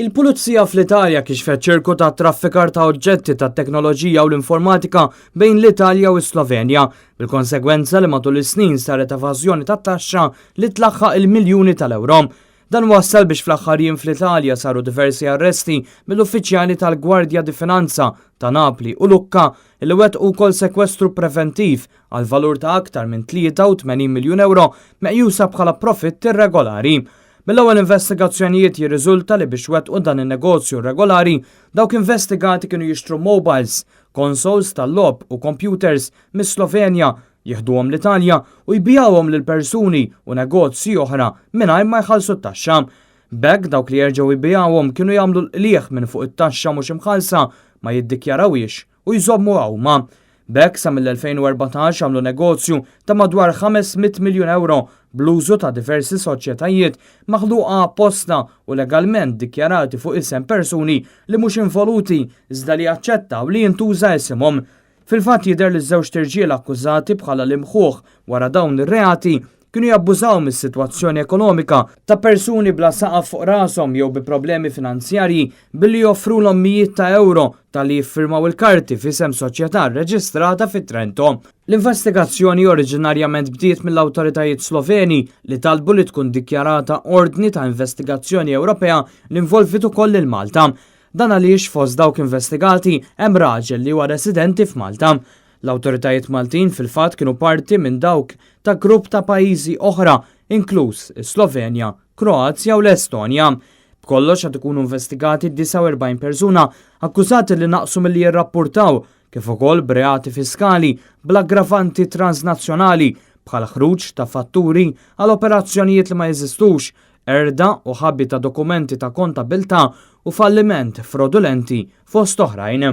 Il-Pulizija fl-Italja kixfet ċirku ta' traffikar ta' oġġetti ta' teknoloġija u l-informatika bejn l-Italja u s-Slovenja, bil-konsegwenza li matul is-snin saret evażjoni ta' taxxa li tlaħħaq il-miljuni tal-ewro. Dan wassal biex fl-aħħar jiem fl-Italja saru diversi arresti mill-uffiċjali tal-Gwardja di Finanza ta' Napli u Lucca li wettqu wkoll sekwestru preventiv għal valur ta' aktar minn 83 miljun ewro meqjusa bħala profitt irregolari. Mill-ewwel investigazzjonijiet jirriżulta li biex wettqu dan in-negozju irregolari, dawk investigati kienu jixtru mobiles, consoles tal-logħob u computers mis-Slovenja, jieħduhom l-Italja u jbigħuhom lil persuni u negozji oħra mingħajr ma jħallsu t-taxxa. B'hekk dawk li jerġgħu jbigħuhom kienu jagħmlu l-qligħ minn fuq it-taxxa mhux imħallsa, ma jiddikjarawhiex u jżommuha huma. B'hekk sa mill-2014 għamlu negozju ta' madwar 500 miljun ewro bl-użu ta' diversi soċjetajiet maħluqa apposta u legalment dikjarati fuq isem persuni li mhux involuti iżda li aċċettaw li jintuża isimhom. Fil-fatt jidher li ż-żewġt irġiel akkużati bħala l-imħuħ wara dawn ir-reati kienu jabbużaw mis-sitwazzjoni ekonomika ta' persuni bla saqaf fuq rashom jew bi problemi finanzjarji billi joffrulhom mijiet ta' ewro talli jiffirmaw il-karti f'isem soċjetà rreġistrata fi Trento. L-investigazzjoni oriġinarjament bdiet mill-awtoritajiet Sloveni li talbu li tkun dikjarata ordni ta' investigazzjoni Ewropea li involvit ukoll lil Malta. Dan għaliex fost dawk investigati hemm raġel li huwa residenti f'Malta. L-awtoritajiet Maltin fil-fatt kienu parti minn dawk ta' grupp ta' pajjiżi oħra, inkluż is-Slovenja, Kroazja u l-Estonja. B'kollox qed ikunu investigati 49 persuna akkużati li naqsu milli jirrappurtaw kif ukoll b'reati fiskali bl-aggravanti transnazzjonali bħal ħruġ ta' fatturi għal operazzjonijiet li ma jeżistux, qerda u ħabi ta' dokumenti ta' kontabilità u falliment frodulenti fost oħrajn.